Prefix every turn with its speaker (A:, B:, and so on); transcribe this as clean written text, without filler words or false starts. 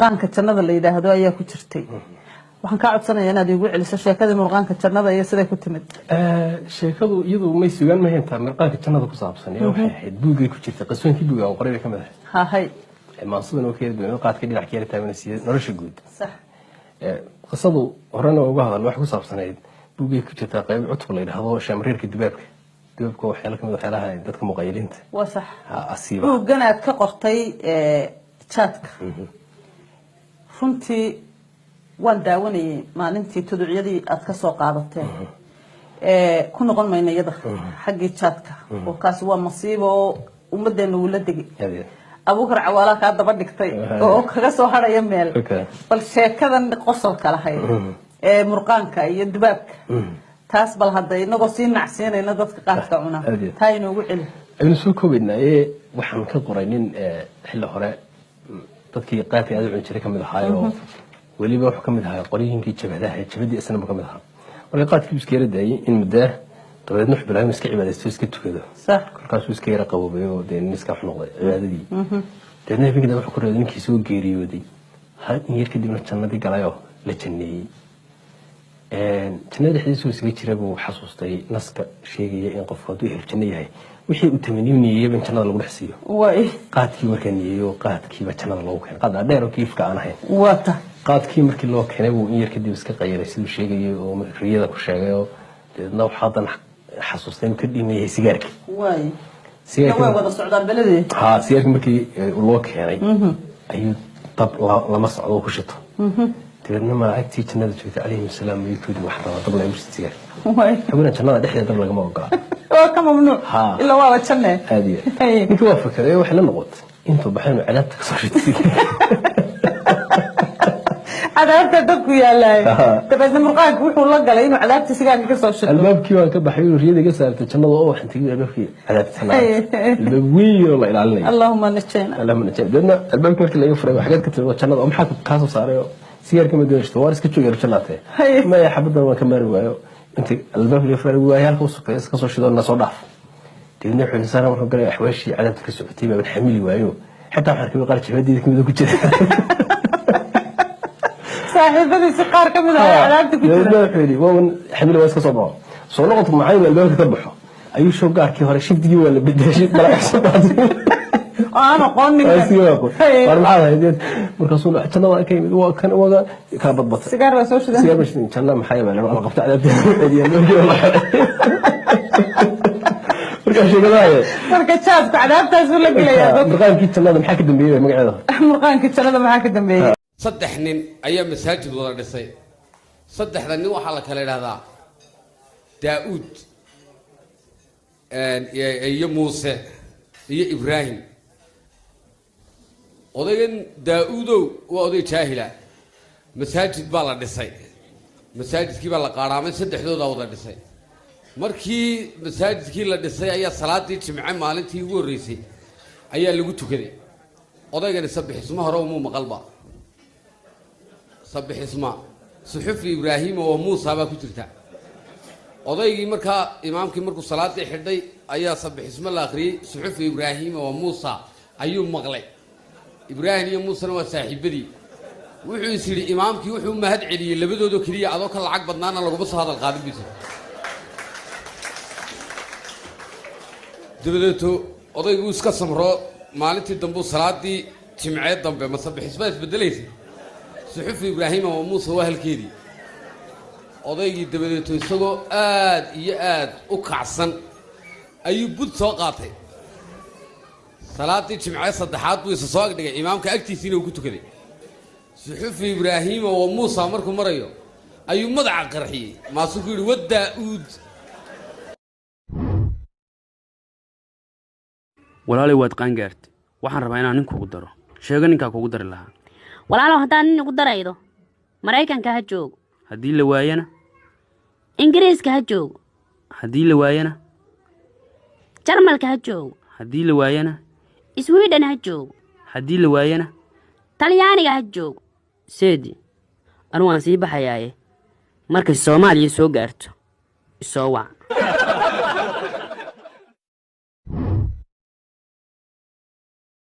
A: Murqaanka jannada la yidhaahdo ayaa ku jirtay. Waxaan kaa codsanayaa inaad iigu celiso sheekadii murqaanka jannada iyo siday ku timid.
B: Sheekadu iyadu may sugaan mahayntaa mirqaanka jannada ku saabsan ee waxay ahayd buuggay ku jirtay, qisooyinkii buugga aan qoray bay ka mid ahayd.
A: Hahay.
B: Maansadan oo kala duwan qaadka dhinac ka yara taabanaysiiyey nolosha guud.
A: Sax.
B: Qisadu horena uga hadal waxay ku saabsanayd buuggay ku jirtaa qayb cutub la yidhaahdo shaamreerka dubaabka. Dubaabka waa waxyaalo kamid waxyaalaha dadka muqayiliinta
A: Waa sax.
B: ha asiiba.
A: Buuggan aad ka qortay jaadka, runtii waan daawanayay maalintii tuducyadii aad ka soo qaadateen. Ku noqon mayno iyada xaggii jaadka, oo kaasi waa masiibo oo ummaddeena wuu la degay.
B: Aad iyo aad.
A: Abuukar Cawaalaa kaa daba dhigtay oo kaga soo haraya meel. Bal sheekadan qosolka lahayd ee murqaanka iyo dubaabka, taas bal hadda inagoo sii nacsiinayna dadka qaadka cuna,
B: Aad iyo aad.
A: taa inoogu celi.
B: Aynu soo koobaynaa ee waxaan ka qoray nin xilli hore dadkii qaadka aad u cuni jiray kamid ahaayoo, weliba wuxuu kamid ahaa qoryihinkii jabhadaha, jabhadii isna kamid ahaa. Marka qaadkii buu iska yara daayey in muddaa, dabadeedna wuxuu bilaabay inuu iska cibaadaysto, iska tukado. Kolkaasuu iska yara qaboobay oo dee nin iska wax noqday cibaadadii. Dabeedna habeenkii dambe wuxuu ku reeday ninkii soo geeriyooday, hal in yar kadibna jannadii galayoo la janneeyey. Jannada dhexdiisa uu isaga jira buu xasuustay naska sheegaya in qofku hadduu ehel janno yahay, wixii uu tamaniyo niyeeyaba in jannada lagu dhex siiyo. Qaadkii markaa niyeeyo, qaadkiiba jannada loogu keenay, qaad dheer oo kiifka aan ahayn.
A: Waa ta.
B: Qaadkii markii loo keenay buu in yar kadib iska qayiray siduu sheegayay oo riyada ku sheegay, oo dabeedna waxaa haddana xasuustay inuu ka dhiman yahay sigaarkii.
A: Way wada socdaan beladii.
B: Ha, sigaarkii markii loo keenay ayuu dab lama socdo oo ku shito. Dabeedna malaa'igtii jannada joogtay calayhim asalaam ayuu ku yidhi, "Wax rabaa dab la igu shito sigaarka." Haweenan jannada dhexdeeda dab lagama ogola.
A: Waa ka mamnuuc.
B: Ha.
A: Ilaa waaba janne.
B: Aad iyo aad. Ninkii waa fakaray, waxay la noqotay intuu baxay inuu cadaabta kasoo shitay sigaarka.
A: Cadaabta dabku yaalaay. Dabeedna murqaanka wuxuu la galay inuu cadaabta sigaarka ka soo shito.
B: Albaabkii waan ka baxay inuu riyada iga saartay jannada oo waxaan tegay albaabkii cadaabta, albaab weyn oo la ilaalinayo.
A: Allahuma najayna.
B: Allahuma najayna. Dabeedna albaabkii markii laga furay, xageed ka timid? Jannada. Oo maxaa kaa soo saaray oo sigaarka ma doonaysto? Waar iska joogay jannaate. Maya, xabadan waan ka maari waayo. Intii albaabkii laga furay waayay, halka u sokeeya iska soo shido, na soo dhaaf. Dabeedna wuxuu saaran wuxuu galay axwaashii cadaabta ka socotay baaban xamili waayo, xitaa waxaan arkay qaar jabhadeeda kamid ku jira.
A: Saaxiibadiisi qaar ka mid ah cadaabta ku jira.
B: Dabeedna wuxuu yidhi, waawan xamili waa iska soo baxo soo noqodku maxay albaabka ka baxo ayuu show gaarkii hore shiftigii waa la bedelay, malaa'ig soo qaatay
A: oo aan aqoon ninkan.
B: War maxaad ahayd? Markaasuu jannada ka yimid, waa kan waa kala badbatay.
A: Sigaar baa soo shidan.
B: Sigaar baa shidan. Janna maxay baa la qabta cadaabta albaabkii waa la xiray. Markaa sheekadaha
A: Marka jaadku cadaabtaasuu la gelayaa dadka.
B: Murqaankii jannada maxaa ka dambeeyey magaceeda?
A: Murqaankii jannada maxaa ka dambeeyey?
C: Saddex nin ayaa masaajid wada dhisay. Saddexda nin waxaa la kala idhahdaa Daa'uud iyo Muuse iyo Ibraahim. Odaygan Daa-uudow waa oday jaahila. Masaajid baa la dhisay, masaajidkii baa la qaadhaamay, saddexdoodaa wada dhisay. Markii masaajidkii la dhisay ayaa salaadii Jimce maalintii ugu horreysay ayaa lagu tukaday. Odaygani sabixismo hore umuu maqalba, sabixisma suxufi Ibraahima oo Muusa baa ku jirta. Odaygii markaa imaamkii markuu salaadii xidhay ayaa sabixismo la akhriyey, suxufi Ibraahima oo Muusa ayuu maqlay. Ibraahim iyo Muusena waa saaxiibadii. Wuxuu is yidhi, imaamkii wuxuu u mahad celiyey labadoodoo keliya, adoo ka lacag badnaana laguma soo hadal qaadin buu yidhi. Dabadeeto odayguu iska samroo, maalintii dambuu salaadii Jimceed dambe masabixisbaa isbedelaysa, suxufi Ibraahima oo Muuse waa halkeedii. Odaygii dabadeeto isagoo aad iyo aad u kacsan ayuu bud soo qaatay. Salaadii Jimcee saddexaad buu isa soo agdhigay imaamka, agtiisiina uu ku tukaday. Suxufi Ibraahiima oo Muusa markuu marayo ayuu madaxa qarxiyey, maasuu ku yidhi, "Wa Daa'uud."
D: Walaalay, waad qaangaartay. Waxaan rabaa inaan nin kugu daro. Sheego ninkaa kugu dari lahaa.
E: Walaalow, haddaad nin igu daraydo, Maraykanka ha joogo.
D: Haddii la waayana?
E: Ingiriiska ha joogo.
D: Haddii la waayana?
E: Jarmalka ha joogo.
D: Haddii la waayana?
E: Swiden ha joogo.
D: Haddii la waayana?
E: Talyaaniga ha joogo.
D: Seedi, anu waan sii baxayaaye, markay Soomaaliya soo gaarto isoo wac.